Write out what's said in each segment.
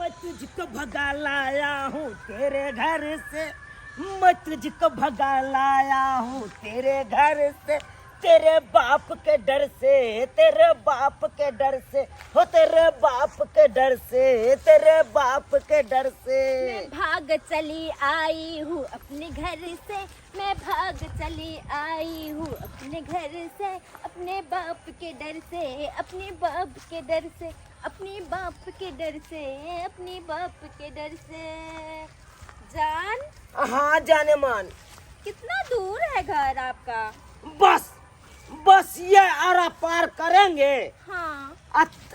मैं तुझको भगा लाया हूँ तेरे घर से, मैं तुझको भगा लाया हूँ तेरे घर से, तेरे बाप के डर से, तेरे बाप के डर से, हो तेरे बाप के डर से, तेरे बाप के डर से। मैं भाग चली आई हूँ अपने घर से, मैं भाग चली आई हूँ अपने घर से, अपने बाप के डर से, अपने बाप के डर से, अपने बाप के डर से, अपने बाप के डर से। जान। हाँ जाने मान। कितना दूर है घर आपका? बस बस ये आरा पार करेंगे। हाँ।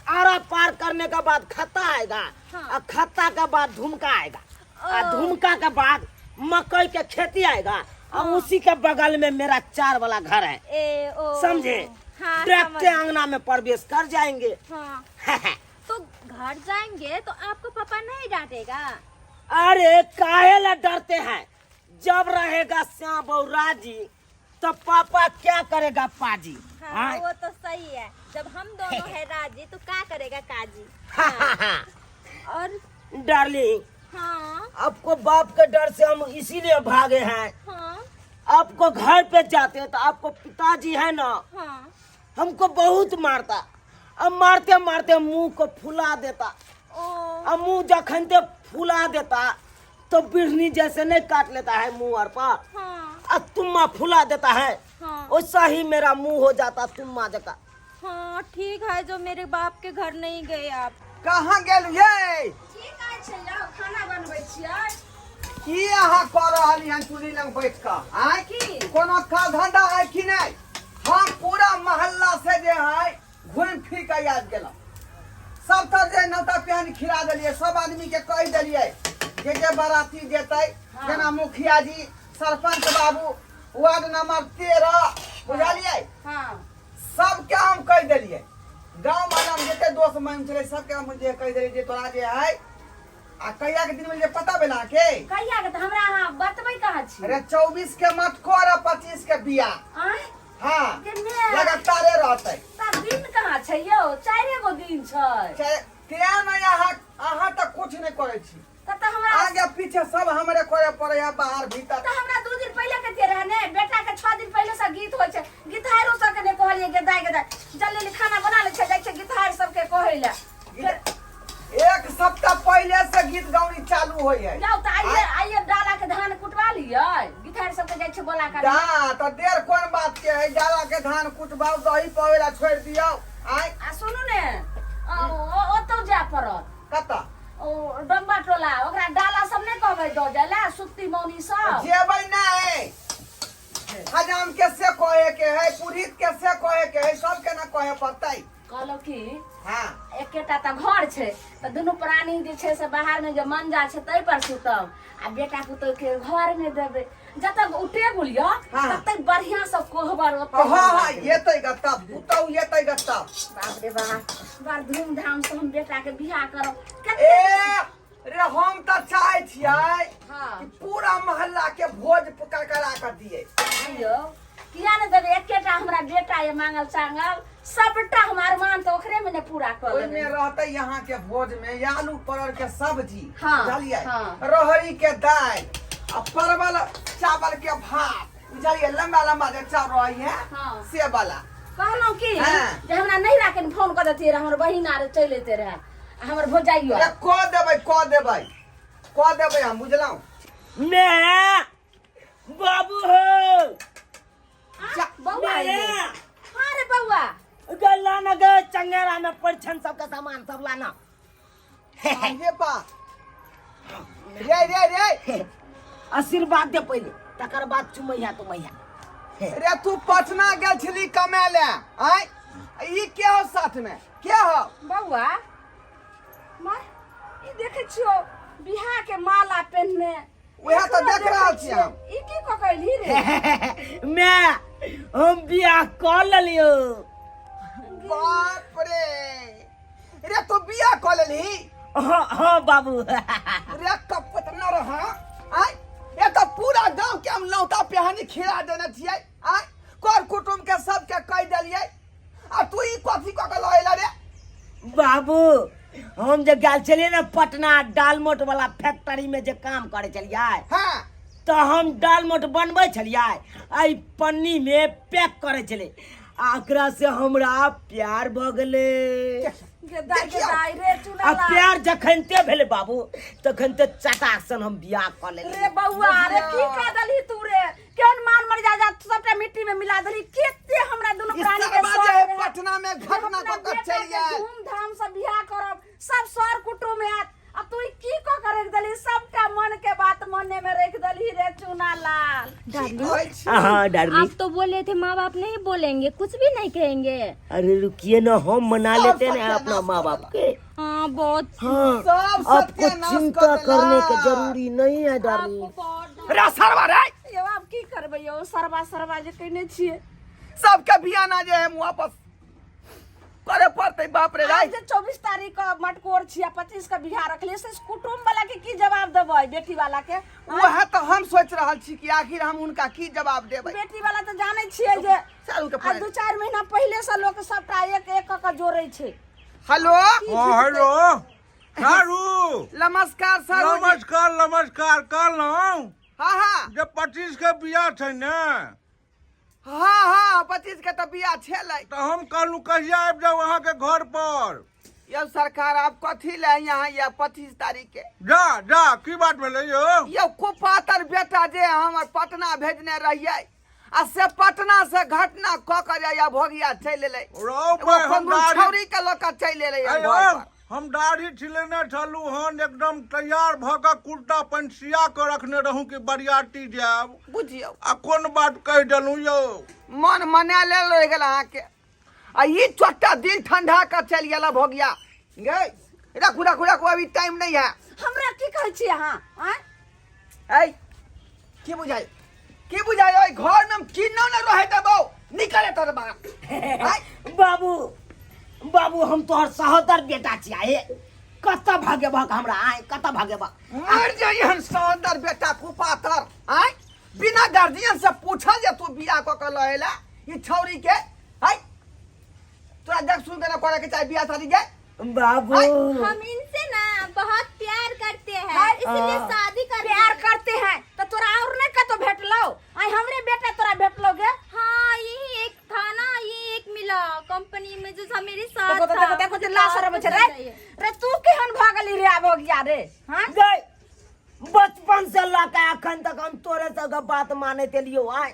आरा पार करने के बाद खत्ता आएगा। हाँ। और खत्ता के बाद धुमका आएगा। ओ। और धुमका के बाद मकई के खेती आएगा। और हाँ। उसी के बगल में मेरा चार वाला घर है। ए ओ। समझे? हाँ, देखते समझ। अंगना में प्रवेश कर जाएंगे। हाँ, तो घर जाएंगे तो आपको पापा नहीं डांटेगा? अरे काहे ला डरते हैं, जब रहेगा श्याम और राजी तो पापा क्या करेगा पाजी। हाँ, हाँ? वो तो सही है, जब हम दोनों है राजी तो क्या करेगा काजी। हाँ। और डार्लिंग। हाँ। आपको बाप के डर से हम इसीलिए भागे हैं। हाँ। आपको घर पे जाते हैं तो आपको पिताजी है ना, हाँ, हमको बहुत मारता। अब मारते मारते मुंह को फुला देता। ओ। अब मुंह जखन ते फुला देता तो बिढ़नी जैसे नहीं काट लेता है मुंह और पर। हाँ। अब तुम्मा फुला देता है। हाँ। वैसा ही मेरा मुंह हो जाता तुम्मा जका। हाँ ठीक है, जो मेरे बाप के घर नहीं गए आप। कहाँ गेल ये? की कहै छै यौ, खाना बनबै छियै। की अहाँ कऽ रहल हन चूल्ही लग बैठ कऽ? आँय? की? कोनो काज धंधा है कि नहि? हम पूरा मोहल्ला से जे है घूमि फिर कऽ आबि गेलहुँ। सब तऽ जे नौता पिहानी खिला देलियै, सब आदमी के कहि देलियै जे जे बाराती जेतै, जेना मुखिया जी, सरपंच बाबू, वार्ड नंबर 13, बुझलियै? हाँ। सबके हम कहि देलियै। गाँव वाला में जते दोस्त महिम छलै सबके हम जे कहि देलियै जे तोरा जे है आ कहिया के दिन में जे पता भेल अहाँके? कहिया के? तऽ हमरा अहाँ बतबै कहाँ छी? अरे 24 के मटकोर आ 25 के बियाह। आँय? हाँ। के ने? लगातारे रहतै। तब दिन कहाँ छै यौ, चारिए गो दिन छै। तें नहि अहाँ तऽ कुछ नहि करै छी। तऽ तऽ हमरा आगे पीछे सब हमरे करे पड़े है, बाहर भीतर। तऽ हमरा 2 दिन पहिले के दिए रहे ने, बेटा के 6 दिन पहिले से गीत होइ छै। गीतहारो सबके नहि कहलियै गे दाइ, गे दाइ जल्दी जल्दी खाना बना लै छै, जाइ छै गीतहार सबके कहै लए। एक सप्ताह पहिले से गीत गौनी चालू होइ है। जाउ तऽ आइए आइए डाला के धान कुटवा लियै, गीतहार सबके जाइ छै बोला कर। जा तऽ देर कोन बात के है, डाला के धान कुटबाउ, दही पवे ला छोड़ि दियौ। आइ आ सुनू ने, ओतौ जाय पड़त। कतऽ? ओ डम्बा टोला, ओकरा डाला सब नहि कहबै दऽ जाय ला, सुक्ति मौनी सब। जेबै नहि, हजाम के से कहे के है, पुरोहित के से कहे के है, सबके ना कहे पड़तै। कहलहुँ की, हाँ। एकेटा तऽ घर छै तऽ दुनू प्राणी जे छै से बाहर मे जे मंजा छै ताहि पर सुतब आ बेटा पुतोह के घर मे देबै। जतऽ ओ टेबुल यऽ हाँ। तते बढ़िया से कोहबर ओतै। हाँ हाँ, एतै ग तब पुतोह एतै ग तब। बाप रे बाप, बड़ धूमधाम से हम बेटा के बियाह करब। ए रे, हम तऽ चाहै छियै हाँ। कि पूरा मोहल्ला के भोज करा कऽ दियै। यौ किया ने देबै, एकेटा हमरा बेटा ये मांगल चांगल, सबटा हम अरमान तऽ ओकरे में ने पूरा कऽ ओहिमे देबै। रहतै यहाँ के भोज में आलू परवल के सब्जी, हाँ, बुझलियै? हाँ। रहरी के दालि आ परवल चावल के भात, बुझलियै? लंबा लंबा जे चावल रहै है, हाँ। से वाला। कहलहुँ की हाँ। जे हमरा नैहरा के फोन कऽ देतियै रहे, हमर बहिन आर चलि अयतै रहे आ हमर भौजाइयो। अरे कऽ देबै, कऽ देबै, कऽ देबै हम, बुझलहुँ? मैं बाबू हो। आ, बौआ अइलै। हाँ रे बौआ। गे लाना गे, चंगेरा में परिछन सबके सामान सब लाना। ये पा रे रे रे, आशीर्वाद दे पहिले, तकर बाद चुमैया तुमैया। रे तू पटना गेल छली कमाय ले, आय ई के हो साथ में के हो? बौआ माय, ई देखै छियो बियाह के माला पहिनने। उएह तऽ देख रहल छी हम। ई की कऽ कइलही रे? मैं हम बियाह कऽ लेलियो। बाप रे रे, तू बियाह कऽ लेलही? हाँ हाँ बाबू। रे कपट न रह, आय ये तऽ पूरा गांव के हम लौता पेहानी खिला देने छियै, आय कर कुटुम के सबके कहि देलियै, आ तू ई कथी कऽ के लऽ एला रे? बाबू हम जे गेल छलियै ने पटना डालमोट वाला फैक्ट्री में जे काम करे छलियै हाँ तऽ हम डालमोट बनबै छलियै एहि पन्नी में पैक करे छलै आ एकरा से हमरा प्यार भऽ गेलै गेदाइ गेदाइ रे आ चुनाला प्यार जखनते भेलै बाबू तखनते चटाक सन हम बियाह कऽ रे लेलियै बौआ रे की कह देलही तू रे केहन मान मर्यादा सबटा मिट्टी में मिला देलही केते हमरा दुनू ई प्राणी के सरबा शौक जे है रहे। पटना में जे घटना अपना कऽ के बेटा चलि के आयल धूमधाम से बियाह करब सब सर कुटुम आयत आ तू ई की कऽ के रखि देलही सबटा मन के बात मने में रखि देलही रे चुना लाल की कहै छी हाँ डार्लिंग आप तो बोले थे माँ बाप नहीं बोलेंगे कुछ भी नहीं कहेंगे अरे रुकिए ना हम मना सब लेते ना अपना सत्यानाश माँ कर बाप के हाँ बहुत हाँ सब आपको सत्यानाश चिंता कर करने के देलक। जरूरी नहीं है डार्लिंग आपको बहुत रे सरबा रे यौ आब की करबै यौ सरबा सरबा जे कने छियै सबके बियाना जे है वापस करे पड़तै बाप रे आज राय जे 24 तारीख के मटकोर छियै 25 के बियाह रखलियै से कुटुम्ब वाला के की जवाब देबै बेटी वाला के वएह तऽ हम सोचि रहल छी कि आखिर हम हुनका की जवाब देबै बेटी वाला तऽ जानै छियै जे चलू के आ फोन दू चारि महीना पहिले से लोक सबटा एक एक कऽ के जोड़ै छै हेलो हाँ हेलो सारू नमस्कार सर नमस्कार नमस्कार कहलहुँ हाँ हाँ जे 25 के बियाह छै ने हाँ हाँ 25 के तऽ बियाह छेलै तऽ हम कहलहुँ कहिया आबि जाउ अहाँके घर पर यौ सरकार आप कथी ले यहाँ या 25 तारीख के जा जा की बात भेलै यौ यौ कुपातर बेटा जे हमर पटना भेजने रहियै आ से पटना से घटना कऽ के जे या भोगिया चलि एलै रौ एगो भाइ, हम कोन दाढ़ी छौरी के लऽ कऽ चलि एलै अरे घर यौ, पर हम दाढ़ी छिलेने छलहुँ हन एकदम तैयार भऽ कऽ कुर्ता पैंट सिया कऽ रखने रहूँ कि बरियाती जायब बुझियौ आ कोन बात कहि देलहुँ यौ मन मना लेल रहि गेल अहाँके आ ई चोट्टा दिल ठंडा कऽ चलि गेल भोगिया गै रखू रखू रखू अभी टाइम नहीं है हमरा की कहै छी अहाँ आँय ऐ की बुझाइ की बुझाइ ओहि घर में हम किन्नो न रहे देबौ निकले तोर बाप आय बाबू बाबू हम तोहर सहोदर बेटा छियै कतऽ भागेबहक हमरा आय कतऽ भागेबहक मर जाइहन सहोदर बेटा कुपातर आय बिना गार्जियन से पूछल जे तू बियाह कऽ के लऽ एला ई छौरी के आय तोरा देख सुन के ना करे के चाही बियाह शादी के बाबू हम इनसे ना बहुत प्यार करते हैं इसलिए शादी कर प्यार करते हैं तो तोरा और नहीं कतो भेटलो आई हमरे बेटा तोरा भेटलो गे हाँ यही एक था ना ये एक मिला कंपनी में जो था मेरे साथ देखो तो था देखो देखो मुझे तो लाश बात रहे करना रे चाहिए। रे तू केहन भऽ गेली रे आब हो गया रे हाँ गई बचपन से लऽ के अखन तक हम तोरे सबके बात मानैत एलियौ आय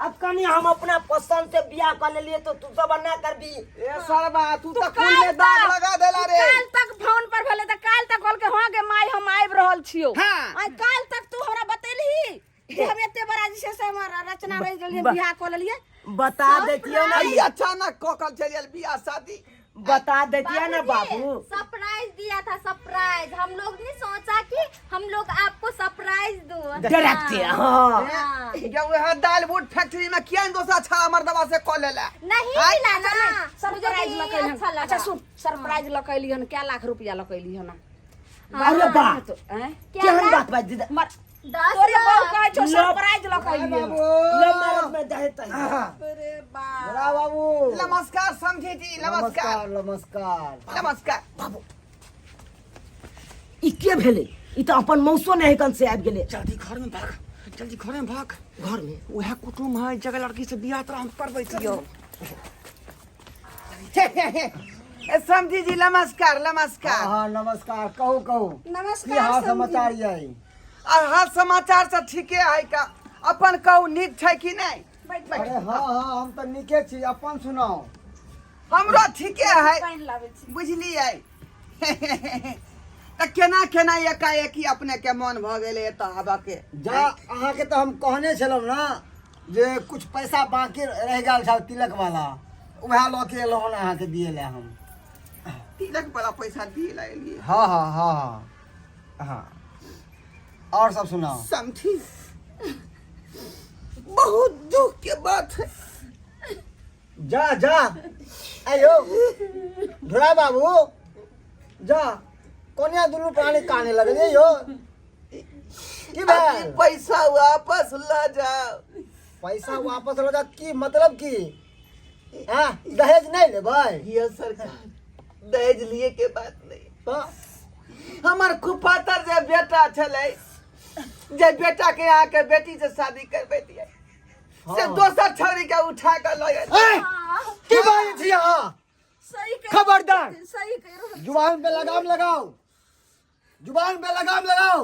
अब कनी हम अपना पसंद से बियाह कर लेलिए तो तू सब ना करबी ए सरबा तू तू तऽ खून में दाग लगा देला रे काल तक फोन पर भेले तऽ काल तक कहलकै हाँ गे माय हम आबि रहल छियौ हाँ। आइ काल तक तू हमरा बतेलही कि हम एते बड़ा जे छै से हमर रचना रहि गेलियै बियाह कऽ लेलियै बता देतियो ना आई अचानक कऽ के चलि आयल बियाह शादी बता देतिया ना बाबू सरप्राइज दिया था सरप्राइज हम लोग ने सोचा कि हम लोग आपको सरप्राइज दो डायरेक्ट हाँ हाँ। ये वह दाल बूट फैक्ट्री में किया दोसरा छाड़ा मर्दवा से कऽ लेला नहीं हाय, मिला ना मुझे सरप्राइज भी लऽ के अच्छा लगा अच्छा सुन सरप्राइज लऽ के एलिहन कै लाख रुपया लऽ के एलिहन अरे बा आँय केहन बात बात दीदा मर दस तोरे बहू लाख कहै छौ लो। सरप्राइज लऽ के एलिहन लव मैरिज में दहेज तहेज। अरे बाप बड़ा बाबू नमस्कार समझी जी नमस्कार नमस्कार नमस्कार बाबू ई के भेलै ई तऽ अपन मौसो नहि कन से आबि गेलै जल्दी घर में भाग जल्दी घर में भाग घर में वह कुटुम है जगह लड़की से बियाह तोरा हम करबै छियौ ए समझी जी नमस्कार नमस्कार हाँ नमस्कार कहू कहू की नमस्कार हाल समधी। समाचार यऽ आ हाल समाचार सब ठीके है का अपन कहू नीक छै कि नहि बैठ बैठ अरे हाँ हाँ हम तऽ नीके छी अपन सुनाउ हमरो ठीके है पानि लाबै छी बुझलियै तऽ केना केना एकाएकी अपने के मन भऽ गेलै एतऽ आबऽ के जा अहाँके तऽ हम कहने छलहुँ ने जे कुछ पैसा बाकी रहि गेल छल तिलक वाला उएह लऽ के एलहुँ हन अहाँके दिए लए हम तिलक वाला पैसा दिए ला एलियै हाँ हाँ हाँ हाँ हाँ और सब सुनाओ समझी बहुत दुख के बात है जा जा आयो ढोला बाबू जा कोनिया दुनू प्राणी काने लगलियै यौ की अभी भेल पैसा वापस ल जाओ पैसा वापस लऽ जा की मतलब की हाँ दहेज नहीं लेबै ये सरकार दहेज लिए के बात नहीं तऽ हमर कुपातर जे बेटा छलै जे बेटा के अहाँके बेटी से शादी करबै दियै से हाँ। दोसर छौरी के उठा के लऽ गेल ए, की बाजै छी अहाँ सही कहि खबरदार। सही कहि रहल जुबान पे लगाम लगाओ जुबान पे लगाम लगाओ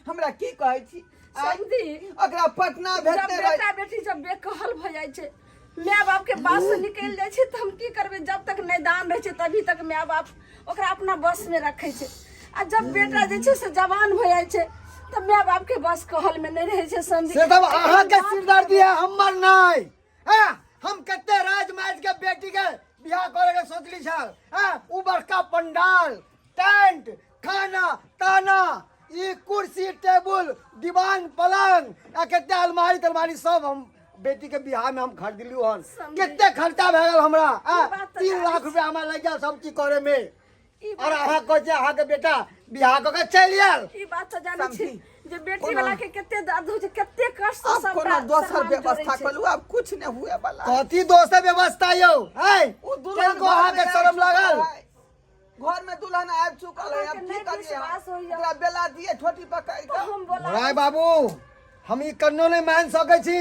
हमरा की कहै छी आँय? समझी ओकरा पटना जब भेजने रही बेटा बेटी जब बेकहल भऽ जाइ छै माय बाप के बात से निकलि जाइ छै तऽ हम की करबै जब तक नैदान रहै छै तभी तक माय बाप ओकरा अपना बस में रखै छै आ जब बेटा जे छै से जवान भऽ जाइ छै तऽ माय बाप के बस कहल में नहि रहै छै समझी से सब अहाँके सिरदर्दी है हमर नहि हैं हम कते राज माज के बेटी के बियाह करे के सोचली छल हैं उ बड़का पंडाल टेंट खाना ताना ई कुर्सी टेबुल दीवान पलंग आ कते अलमारी तलमारी सब हम बेटी के बियाह में हम खरीदलू हन समझी। कते खर्चा भए गेल हमरा हैं? बात तऽ तीन जानै लाख रुपया हमरा लागि गेल सब चीज करे में ई और अहाँ कहै छियै अहाँके बेटा बियाह कऽ के चलि आयल ई बात तऽ जानै छी समझी। जे बेटी वाला के कते दर्द होइ छै कते कष्ट से आब सबटा कोनो दोसर सामान जोड़ै व्यवस्था छै। करू आब कुछ नहि हुए वाला कथी दोसर व्यवस्था यौ है ओ दुल्हन किनको अहाँके घर में शरम आबि चुकल लागल है। घर में दुल्हन आबि चुकल है अब अहाँके की नहि करिए हम? विश्वास होइए। ओकरा बेला दिए छोटी पकड़ तऽ कऽ हम बोला राय बाबू हम ई कन्नो नहि मान सकै छी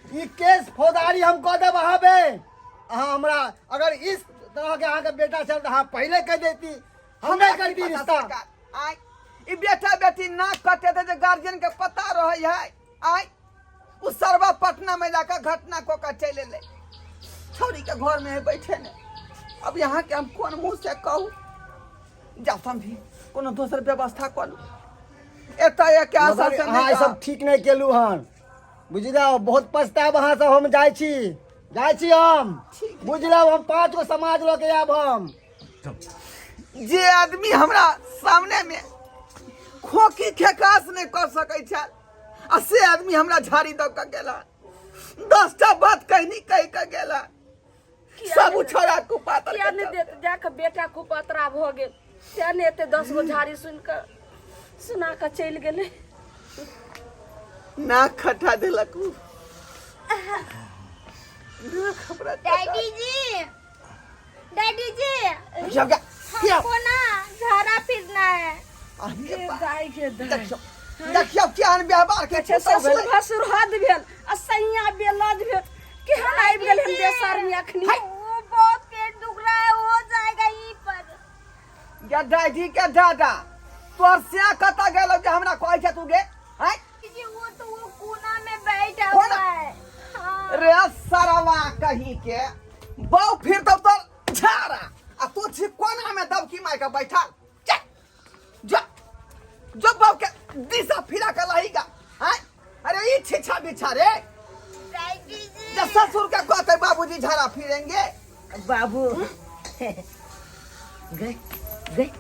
ई केस फौजदारी हम कऽ देब अहाँ पे अहाँ हमरा अगर इस तरह के अहाँके बेटा छल तऽ अहाँ पहिले कहि देती हम नहि करती पता रिश्ता सरकार, आय ई बेटा बेटी नाक कटे जे गार्जियन के पता रहे है आय उ सरवा पटना में जाकर घटना को का चल एलै छौरी के घर में है बैठे ने अब यहाँ के हम कोन मुंह से कहू जा समझी कोनो दोसर व्यवस्था करू एतऽ एक आशा मगर से अहाँ नहि ई सब ठीक नहि केलू हन बुझि जाउ बहुत पछताब अहाँ सब हम जाइ छी जाइ छी हम बुझि जाउ हम पाँच गो समाज लऽ के आयब हम जे आदमी हमरा सामने में खोखी खेकास नहि कऽ सकै छल आ से आदमी हमरा झाड़ी दऽ कऽ गेला 10टा बात कहनी कहि कऽ गेला सब उछड़ा कुपातर किया नहि देत जाके बेटा कुपतरा भऽ गेल किया नहि एते 10 गो झाड़ी सुनि कऽ सुना कऽ चलि गेलै नाक खटा देलक उ नाक हमरा खटा- डैडी जी, डैडी जी, जगा किया हमको ना झाड़ा फिरना है। अरे गे बा- दाइ गे दाइ देखियौ देखियौ केहन व्यवहार के छै पुतहु ससुर भेलै भसुर हद भेल आ सैया बेलज भेल केहन आबि गेल हन बेसरमी अखनी वो बहुत पेट दुख रहा है, हो जाएगा यहीं पर। गे डैडी के दादा तोहर से कतऽ गेलौ जे हमरा कहै छै तू गे हैं जी, वो तो वो कोना में बैठा कोना? हुआ है। हाँ। रे सरवा कहीं के बौ फिर तो तोर झाड़ा आ तू छी कोना में दबकी मार के बैठल चल जो जो बौ के दिशा फिरा के लहीगा हैं अरे ई छिछा बिछा रे डैडी जी, जब ससुर के कहते बाबूजी झाड़ा फिरेंगे बाबू गए गए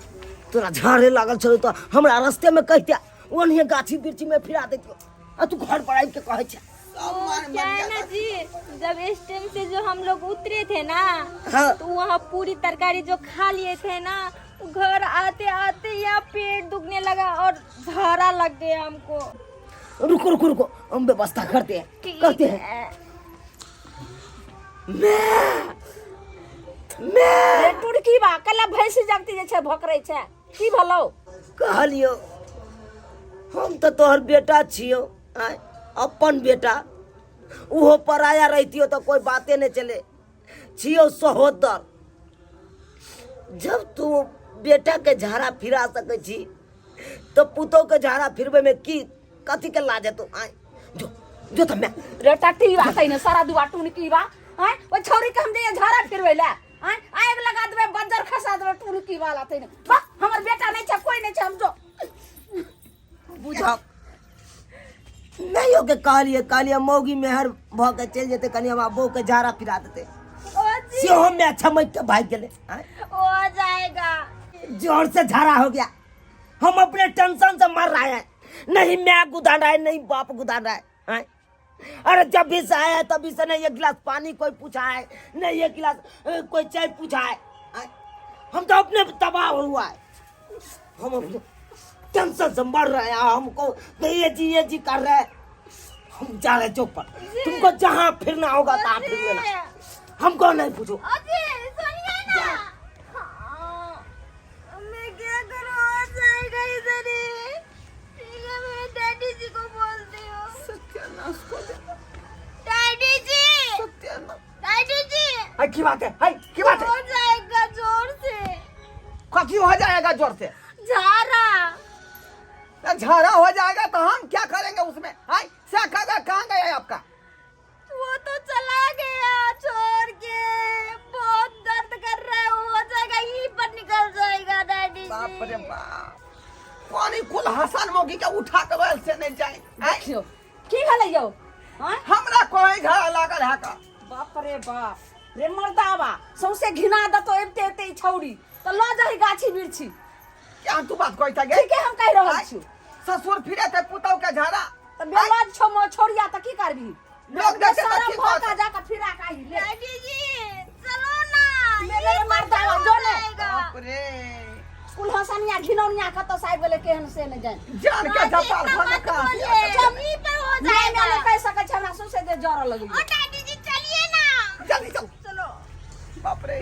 तोरा झाड़े लागल छौ तऽ हमरा रास्ते में कहिते ओनहिए गाछी वृक्षी में फिरा देतियो आ तू घर पर आबि के कहै छै सब मन क्या है ना मर्यादा जी, जब स्टेशन से जो हम लोग उतरे थे ना हाँ। तो वहाँ पूरी तरकारी जो खा लिए थे ना, घर आते आते यहाँ पेट दुखने लगा और झाड़ा लग गया हमको। रुको रुको रुको, हम व्यवस्था करते हैं ठीक करते हैं। है। मैं रे टुड़की बा कला भैंसी जगती जे छै भोकरै छै की भलो कहलियो हम तऽ तोहर बेटा छियो आँय अपन बेटा ओहो पराया रहितियो तऽ कोई बाते नहीं चले छियो सहोदर जब तू बेटा के झाड़ा फिरा सकै छी तऽ पुतोह के झाड़ा फिरबै में की कथी के लाज हेतौ आँय जो जो तऽ मैं रे टट्टी बा तैने सारा दुआ टुनकी बा आँय ओइ छौरी के हम जइए झाड़ा फिरबै ले आँय आगि लगा देबै बज्जर खसा देबै टुनकी वाला तैने वाह हमर बेटा नहि छै कोइ नहि छै हम जो बुझक नहीं हो के कहलिए कहलिए मौगी मेहर भऽ के चलि जेतै कनि हमरा बहू के झाड़ा फिरा देतै ओ जी, सेहो में छमक के भागि गेलै आँय हो जाएगा। जोर से झाड़ा हो गया हम अपने टेंशन से मर रहे हैं नहीं मैं गुदान रहा है नहीं बाप गुदान रहा है आँय? अरे जब भी से आया है तभी से नहीं एक गिलास पानी कोई पूछा है नहीं एक गिलास कोई चाय पूछा है आँय? हम तो अपने तबाह हुआ है हम अपने टेंशन से मर रहे हैं हमको तो ये जी कर रहे हैं हम जा रहे हैं चौक पर तुमको जहाँ फिरना होगा तहाँ फिर लेना हमको नहीं पूछो अजी सुनिए ना। हाँ, मैं की बात है? है की बात है? हो जाएगा जोर से। कथी हो जाएगा जोर से? झारा। तो झाड़ा हो जाएगा तो हम क्या करेंगे उसमें? हाय से कहा कहाँ गया है आपका? वो तो चला गया छोड़ के, बहुत दर्द कर रहा है, हो जाएगा यहीं पर निकल जाएगा डैडी जी। बाप रे बाप, कौन ही कुल हसन मौगी के उठा के रोयल से नहीं जाए। आय, देखियो की भेलै यौ? आँय? हमरा कोई झाड़ा लागल है का? बाप रे बाप रे मर्दावा, सौंसे घिना दतो एबते एबते ई छौड़ी तऽ लऽ जाही गाछी बिरछी। क्या तू बात कहता गे? ठीके हम कहि रहल आय, छी। ससुर फिरे ते पुतौ के झाड़ा। तऽ बेलाज छौ मो छोड़िया तऽ की करबही? लोग देखे तऽ शरम की भऽ कहत? कऽ जा कऽ फिरा कऽ आही ले। डैडी जी चलो ना, मेरे यहीं पर मर्दावा, हो जो ने। जाएगा। बाप रे, कुलहसनिया घिनौनिया कतौ से आबि गेलै केहन से नहि जानि। जान के दादी, झपाल इतना भऽ मत कहाँ से बोलिए, आ गया? यहीं पर हो नहि जाएगा। नहि कहि सकै छै, हमरा सौंसे देह जरऽ लगलै। ओ डैडी जी चलिए ना। जल्दी चल। चलो। बाप रे,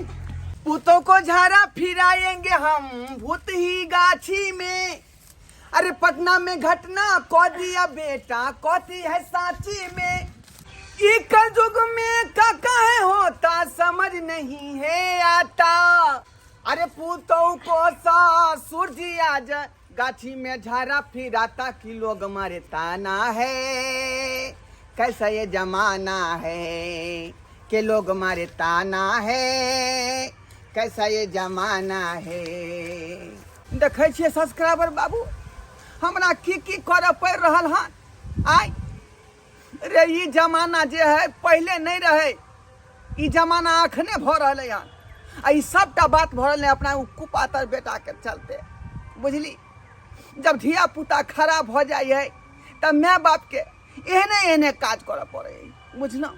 पुतों को झाड़ा फिराएंगे हम भूत ही गाछी में। अरे पटना में घटना कौ दिया बेटा कौती है सांची में। एक युग में का है होता समझ नहीं है आता। अरे पुतों को ससुर जी आज गाछी में झाड़ा फिराता कि लोग मारे ताना है। कैसा ये जमाना है के लोग मारे ताना है, कैसा ये जमाना है। देखै छियै सब्सक्राइबर बाबू, हमरा की की करऽ पड़ि रहल हन। आइ रे ई जमाना जे है पहिले नहि रहै, ई जमाना अखने भऽ रहलै हन। आ ई सबटा बात भऽ रहलै अपना ओ कुपातर बेटाके चलते, बुझली। जब धिया पुता खराब भऽ जाइ है तब माय बापके एहने एहने काज करऽ पड़ै है, बुझलहुँ।